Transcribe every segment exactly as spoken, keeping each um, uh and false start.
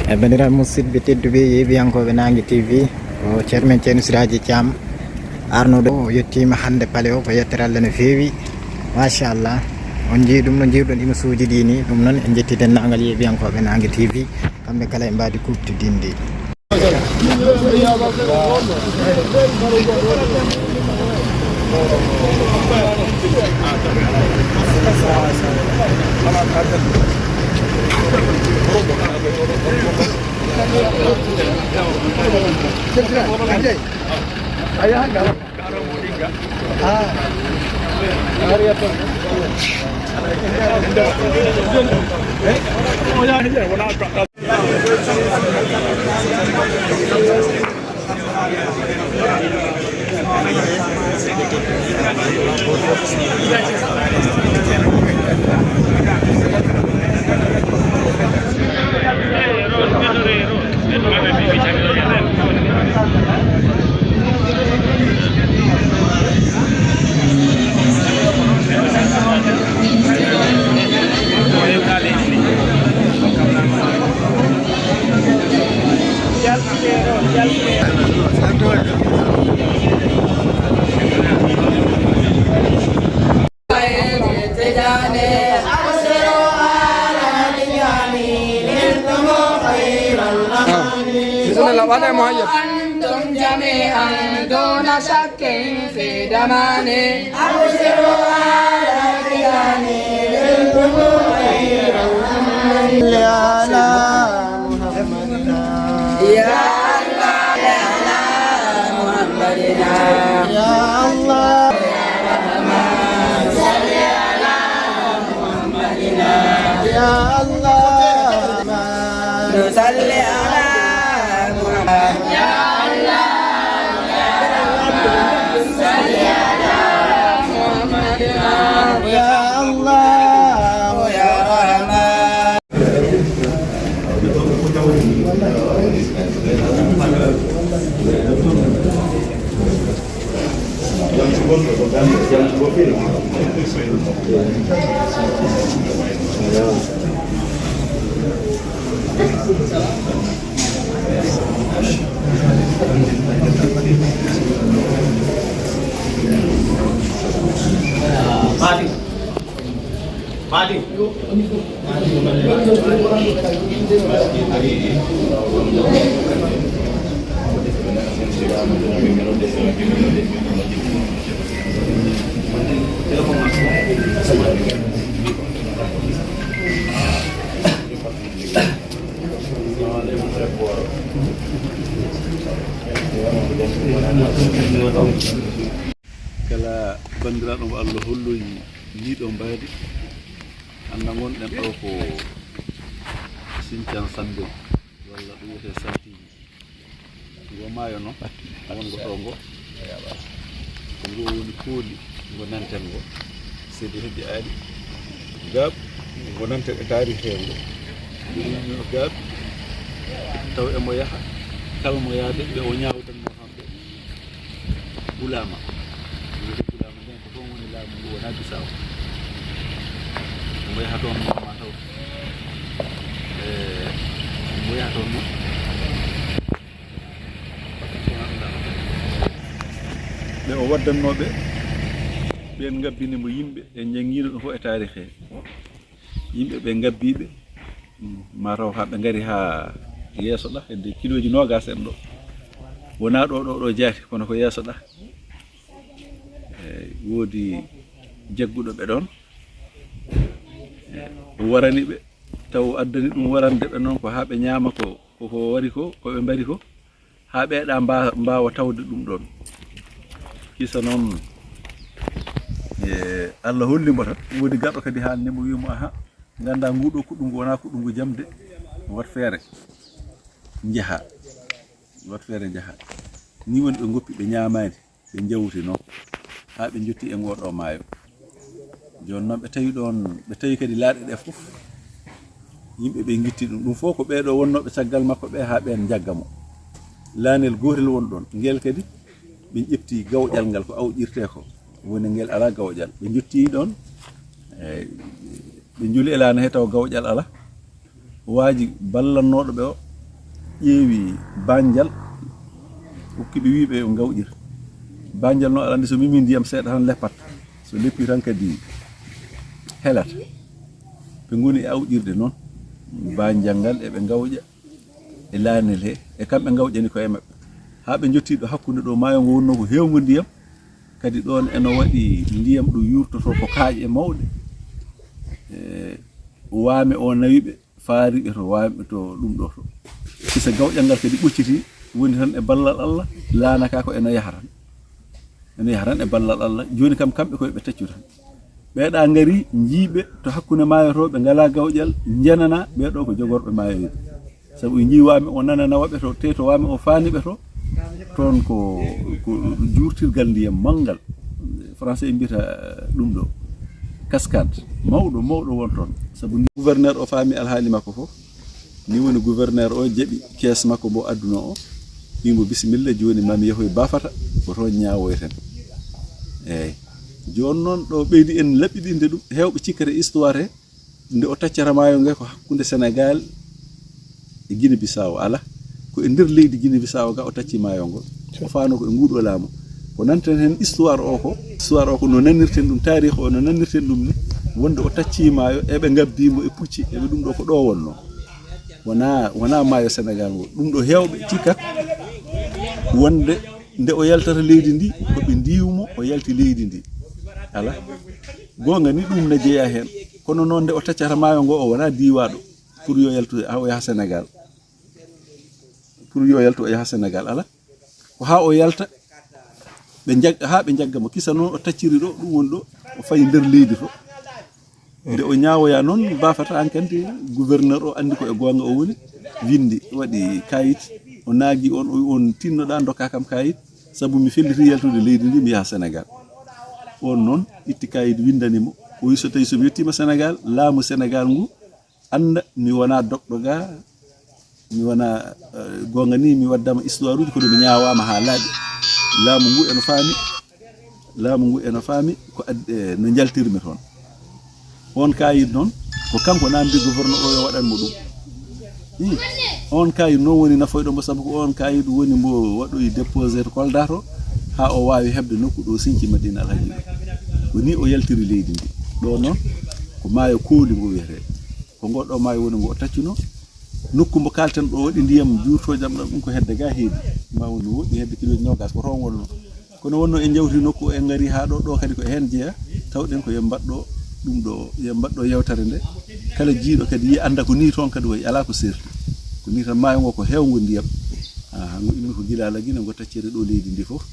E banndiraaɓe musidɓe tedduɓe, yeeɓiyankooɓe Naange T V, ko ceerno men Ceerno Siraaji Caam arno ɗo. O yettiima hannde pale o, ko yettere Allah no feewi, machallah. On njii ɗum no njiiruɗon image uji ɗi ni. Ɗum noon, en njetti denndaangal yeeɓiyankooɓe Naange T V, kamɓe kala e mbaadi kuuɓtidinndi. Bismillah, waɗa e mo hayyat. أنتم جميعا دون شك في زماني. أبشروا على قيامي بالدموع والأمان. صل على محمد. يا الله، يا الله، محمدنا. يا الله، يا رحمن، صل على محمدنا. يا الله، يا رحمن، صل على محمد. يا الله، يا رحمن، صل على محمدنا. يا الله، يا رحمن. Fatim. Fatim. Kala banndiraaɗo mo Allah holloyi ndiɗo mbaadi, annda ngonɗen ɗo ko Sinthiane Sambel, walla ɗum wiyetee Saltigi. Ngo maayo noon, wongo ɗo ngo, ko ngo woni kooli ngo nanten ngo. Seydi Heddi Aali Gaab, ngo nanten e taarih hee ngo. Ngo woni Gaab, taw emo yaha, kala mo yaade ɓe o ñaawdanno hamɓe. Bulaama. Wiyetee Bulaama nden ko toon woni laamu ngu wonaa Bisaawo. Mo yaha toon noon ma taw. E, mo yaha toon noon. Ɓe o waddannoo ɓe, ɓeen ngabbini mo yimɓe, en njanngiino ɗum fof e taarih he. Yimɓe ɓe ngabbii ɓe, mm, mataw haa ɓe ngari haa yeeso ɗa, hedde kilooji noogaas en ɗo. Wonaa ɗo, ɗo, ɗo jaati, kono ko yeeso ɗa. E, woodi jagguɗo ɓe ɗoon. E, o warani ɓe, taw o addani ɗum warande ɓe noon ko haa ɓe ñaama ko, ko, ko wari ko, ko ɓe mbari ko. Haa ɓeeɗa mba-, mbaawa tawde ɗum ɗoon. Kisa noon, e, Allah holli mbo tan. Woodi garɗo kadi haalni mo, wi'i mo, "Aha, Nganndaa nguɗo kuɗɗungu wonaa kuɗɗungu jam de, wat feere njaha, wat feere njaha. Ni woni ɓe ngoppi ɓe ñaamaani, ɓe njawti noon haa ɓe njotti e ngoo ɗoo maayo. Jooni noon ɓe tawi ɗoon, ɓe tawi kadi laaɗe ɗe fof yimɓe ɓe ngitti ɗum. Ɗum fof ko ɓee ɗoo wonnooɓe caggal makko ɓe haa ɓeen njagga mo. Laanel gootel won ɗoon, ngel kadi ɓe ƴetti gawƴal ngal ko awƴirtee ko, woni ngel alaa gawƴal. Ɓe njotti ɗoon, eey, ɓe njuli e laana he taw gawƴal alaa. Waaji ballannooɗo ɓe o ƴeewi baanjal, hokki ɓe, wii ɓe yo ngawƴir. Baanjal noon, aɗa anndi so memi ndiyam seeɗa tan leppat, so leppi tan kadi helat. Ɓe ngoni e awƴirde noon baanjal ngal, eɓe ngawƴa e laanel he, e kamɓe ngawƴani koye maɓɓe. Haa ɓe njottii ɗo hakkunde ɗo maayo ngo wonnoo ko heewngo ndiyam, kadi ɗoon eno waɗi ndiyam ɗo yuurtotoo ko kaaƴe mawɗe. E waame o nawi ɓe, faari ɓe to waame to ɗum ɗo to. Kisa gawƴal ngal kadi ɓoccitii, woni tan e ballal Allah, laana ka ko eno yaha tan. Eno yaha tan e ballal Allah. Jooni kam kamɓe koye ɓe taccu tan. Ɓeeɗa ngari, njii ɓe to hakkunde maayo to, ɓe ngalaa gawƴal, njananaa ɓee ɗo ko jogorɓe maayo ɓe. Sabu ɓe njii waame o nanana waɓe to, te to waame o faani ɓe to, toon ko, ko juurtirgal ndiyam manngal. Français en mbiyata ɗum ɗo cascade. Mawɗo, mawɗo won toon. Sabu ni gouverneur o faami alhaali makko fof. Ni woni gouverneur o jaɓi kees makko mbo adduno o. Wii mo, "Bisimilla, jooni mami yahoy Bafata, ko toon ñaawoyten." Eey. Jooni noon ɗo ɓeydi en laɓɓiɗinde ɗum, heewɓe cikkata histoire he, nde o taccata maayo nge ko hakkunde Senegaal e Guinée Bissau, alaa. Ko e nder leydi Guinée Bissau ga o tacci maayo ngol. O faano ko e nguuɗo laamu. Ko nanten heen histoire o ko, histoire o ko no nanirten ɗum, taarikh o no nanirten ɗum ni, wonde o tacci maayo, eɓe ngabbii mo e pucci, eɓe ɗum ɗo ko ɗo wonnoo. Wonaa, wonaa maayo Senegaal ngol. Ɗum ɗo heewɓe cikkat wonde nde o yaltata leydi ndi, ko ɓe ndiiw mo, o yalti leydi ndi. Alaa. Goonga ni ɗum ne jeyaa heen. Kono noon nde o taccata maayo ngo, o wonaa diiwaaɗo pour yo yaltu, haa o yaha Senegaal. Pour yo yaltu o yaha Senegaal, alaa. Ko haa o yalta, ɓe njag-, haa ɓe njagga mo. Kisa noon o tacciri ɗo, ɗum woni ɗo, o fayi nder leydi to. Nde o ñaawoya noon, Bafata an kanti, gouverneur o anndi ko e goonga o woni, winndi, waɗi kayit, o naagi on, o wi on, "Tinnoɗaa ndokkaa kam kayit, sabu mi felliti yaltude leydi ndi, mi yaha Senegaal." On noon itti kayit, winndani mo, o wi, "So tawi so mi yettiima Senegaal, laamu Senegaal ngu annda mi wonaa dokɗo ga, mi wonaa, eh, goonga ni mi waddama histoire uji, kono mi ñaawaama haa laaɓi. Laamu ngu eno faami, laamu ngu eno faami ko ad-, eh, no njaltirmi toon." On kayit noon, ko kanko namdi gouverneur o yo waɗan mo ɗum. Hmm. On kayit noon woni nafoyɗo mbo, sabu ko on kayit woni mbo waɗoyi déposé to Kolda to, haa o waawi heɓde nokku ɗo sinci Madina Alhaji ɗo. Ko ni o yaltiri leydi ndi. Ɗo noon, ko maayo Kooli ngo wiyetee. Ko ngo ɗo maayo woni ngo o taccuno. Nokku mbo kalten ɗo waɗi ndiyam juurtoojam ɗam, ɗum ko hedde ga heedi. Ma woni no woɗɗi hedde kilooji noogas ko toon wonnoo. Kono wonnoo en njawti nokku o, en ngari haa ɗo, ɗo kadi ko heen jeyaa. Tawɗen ko yo mbaɗɗo ɗum ɗo, yo mbaɗɗo yewtere nde. Kala jiiɗo kadi yi annda ko ni toon kadi wayi, alaa ko seerti. Ko ni tan maayo ngo ko heewngo ndiyam. Ah, ngo immi ko gila Lagine, ngo taccere ɗo leydi ndi fof.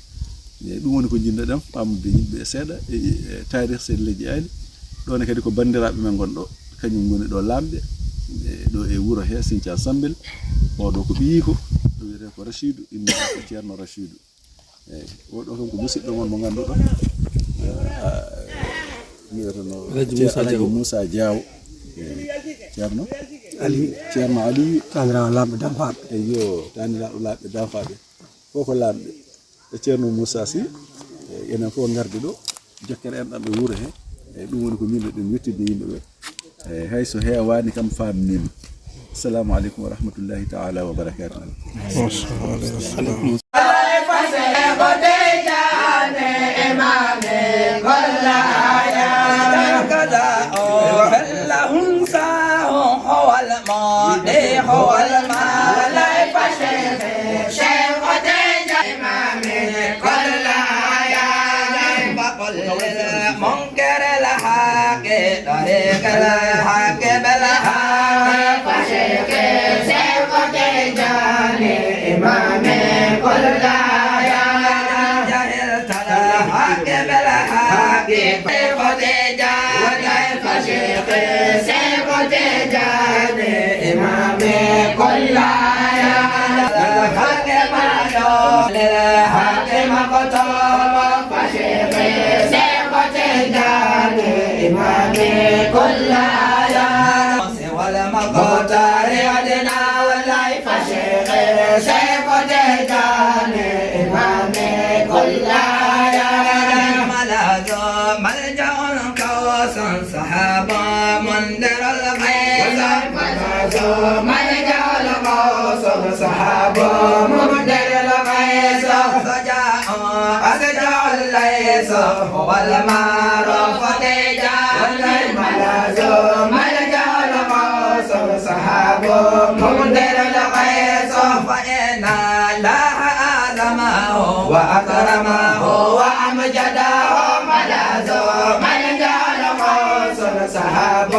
E ɗum woni ko njiɗnoɗen faamude yimɓe seeɗa e, e taarih seen leydi aali. Ɗo ne kadi ko banndiraaɓe men ngon ɗo, kañum ngoni ɗo laamɓe, e ɗo e wuro he, Sinthiane Sambel. Oɗo ko ɓiyiiko, ɗo wiyetee ko Rachidou, inna ko Ceerno Rachidou. Eey, oɗo kam ko musidɗo mon mo ngannduɗaa. Eh, a, wiyeteno Alhaji Moussa Diaw. Moussa Diaw. Eey, Ceerno? Ali. Ceerno Ali. Taaniraawo laamɓe danfaaɓe. Eyyo, taaniraaɗo laamɓe danfaaɓe. Fof ko laamɓe. E Ceerno Moussa Sy, e enen fof ngardi ɗo, jokkere enɗam e wuro he. E ɗum woni ko min ɗen yettinde yimɓe ɓe. E hay so heewaani kam faamniima. Assalamu aleykum wa rahmatullahi taala wa barakatuh. Wa aleykum salam. منكر الحق طريق الحق بالحق. فشيخ شيخ تجاني إمام كل يا. جهلت الحق بالحق. شيخ تجاني. فشيخ شيخ إمام كل أعيان، للحق معلوم، للحق مكتوب، فشيخي شيخ تجاني إمام كل أعيان. سوى المختار عدنا والله، فشيخي شيخ تجاني إمام كل أعيان. ملاذ ملجأ غوث صحاب منذر الغيث. ملجأ الغوث صحاب منذر الغيث. سجاء أسجع الليث هو المعروف تيجان. ملاذ ملجأ الغوث صحاب منذر الغيث. فإن الله أعظمه وأكرمه وأمجده. ملاذ ملجأ الغوث صحاب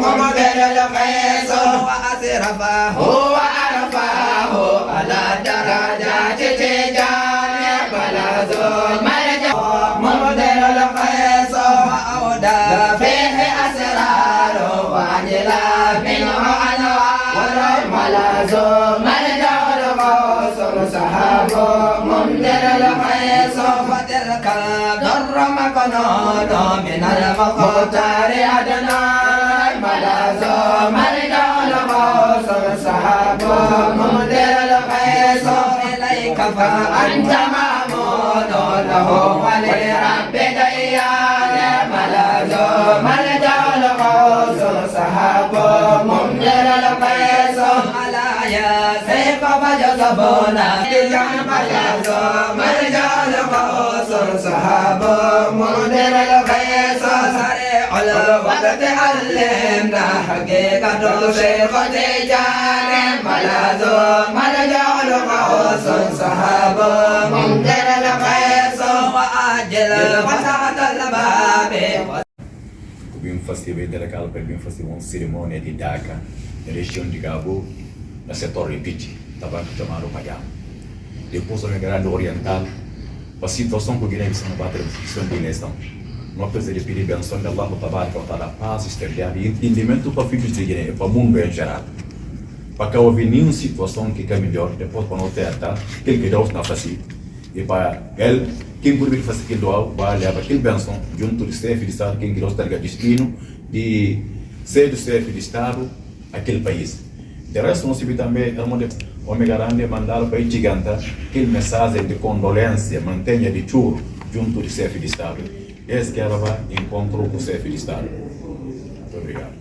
منذر الغيث. وأشرفه وأرفعه على درجات تيجان. ملاذ ملجأ منذر الغيث. وأودى فيه أسرار وأجلى منه أنوار. ملاذ ملجأ الغوث صحاب منذر الغيث. فتلك الدر مكنون من المختار عدنان. ملاذ ملجأ الغوث صحاب منذر الغيث. إليك فأنت مأمون له ولرب ديان. ملاذ ملجأ الغوث صحاب منذر الغيث. على يا سيف فجذبنا. ملاذ ملجأ الغوث صحاب منذر الغيث. سريع الوقت علمنا حقيقة شيخ تيجان. ملاذ ملجأ الغوث صحاب منذر الغيث. وعجل فتحة الباب. Ko ɓen festival délégal, ko ɓen festival cérémonie di Daka, région di Gabo, na settore di Pichi, tabantu tamaro payam. Depois me grande oriental, pa situação que Guiné-Bissau na batre situação de eleição. No pese de pedir benção de Allah tabaraka wa taala, paz, estabilidade e entendimento pa filhos de Guiné, pa mundo em geral. Pa ka ovi nenhum situação que caminhou, depois pa no terra, aquele que Deus na fasi. E pa el, quem por vir fasi aquele doa, ba leva aquele benção junto de chefe de Estado, quem que Deus targa destino de ser do chefe de Estado aquele país. De resto, nós vimos também, el mundo Omega Grande mandar para Giganta aquele mensagem de condolência, mantenha de choro junto de chefe de Estado. Esse que era encontro com o chefe de Estado. Muito obrigado.